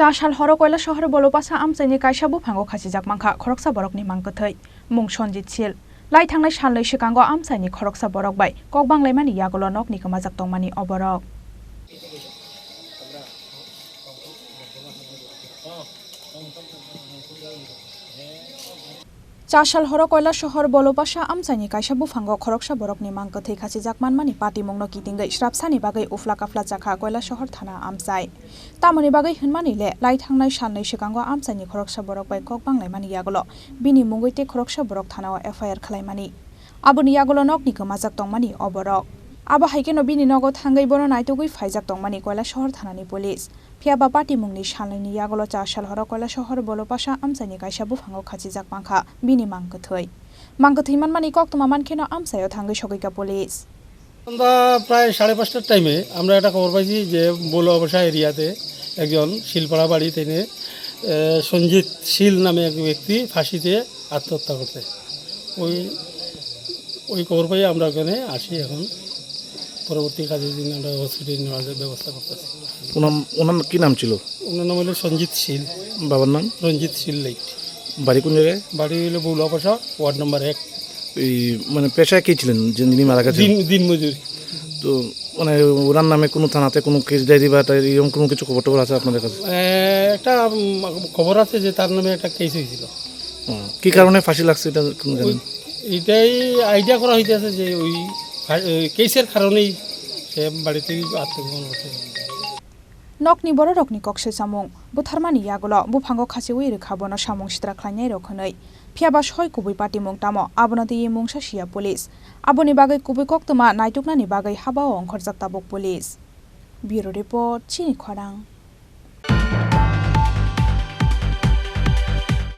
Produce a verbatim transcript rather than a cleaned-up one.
Ta sal horo Koilasohor Bolopasa amchaini kaisa buphango khachijak mankha khoroksa borokni mang kwthwi, mung Sanjit Sil. Lai thangnai salnwi swkango amchaini khoroksa borok bai kok banglaimani yagulo nokni kwmajak tongmani o borok. Cha sal horo Koilasohor Bolopasa amchaini kaisa buphango khoroksa borokni mang kwthwi khachijak manmani patimungno kitingwi srapsani bagwi ufla kafla chakha Koilasohor thana amchai. Tamoni bagwi hwnmani le, lai thangnai salnwi swkango amchaini khoroksa borok bai kok banglaimani yagulo bini mungwi tei khoroksa borok thanao F I R khwlaimani. Aboni yagulo nokni kwmajak tongmani o borok. Abo hai kheno bini nogo thangwi bono naitugwi phaijak tongmani Koilasohor thanani police. Phiya ba patimungni salnwini yagulo cha sal horo Koilasohor Bolopasa amchaini kaisa buphango khachijak mankha bini mang kwthwi. Mang kwthwi manmani koktwma mankheno amchaio thangwi sogwikha police. সন্ধ্যা প্রায় সাড়ে পাঁচটার টাইমে আমরা একটা খবর পাইছি যে বলুয়াপাশা এরিয়াতে একজন শিলপাড়া বাড়ি, তিনি, আহ, সঞ্জিত শীল নামে এক ব্যক্তি ফাঁসিতে আত্মহত্যা করতে। ওই, ওই খবর পেয়ে আমরা ওখানে আসি এখন। পরবর্তী কাজের জন্য আমরা হসপিটালে নেওয়ার ব্যবস্থা করতেছি। ওনার, ওনার কি নাম ছিল? ওনার নাম হলো সঞ্জিত শীল। বাবার নাম? রঞ্জিত শীল লেট। বাড়ি কোন জায়গায়? বাড়ি হলো বলুয়াপাশা, ওয়ার্ড নম্বর এক। এই, মানে, পেশায় কি ছিলেন যে যিনি মারা গেছেন? দিন, দিন মজুরি। তো, মানে, ওনার নামে কোনো থানাতে কোনো কেস ডায়েরি বা ডায়েরি এরকম কোনো কিছু খবর টবর আছে আপনাদের কাছে? এ, একটা, উম, খবর আছে যে তার নামে একটা কেস হয়েছিল। ও, কি কারণে ফাঁসি লাগছে এটা কোনো জানেন? ওই, এটাই আইডিয়া করা হইতেছে যে ওই ফা-, ওই কেসের কারণেই সে বাড়ি থেকে আত্মগোপন করছে। Nokni bororokni kok se samung butharmani yagulo buphango khachiwi rwkha bono samung sitra khlainai rok hwnwi. Phiya ba soi kubui patimung tamo abono twiwi mungsa siya police. Aboni bagwi kubui koktwma naituknani bagwi habao ongkhorjak tabuk police. Bureau Report, Chini Khorang.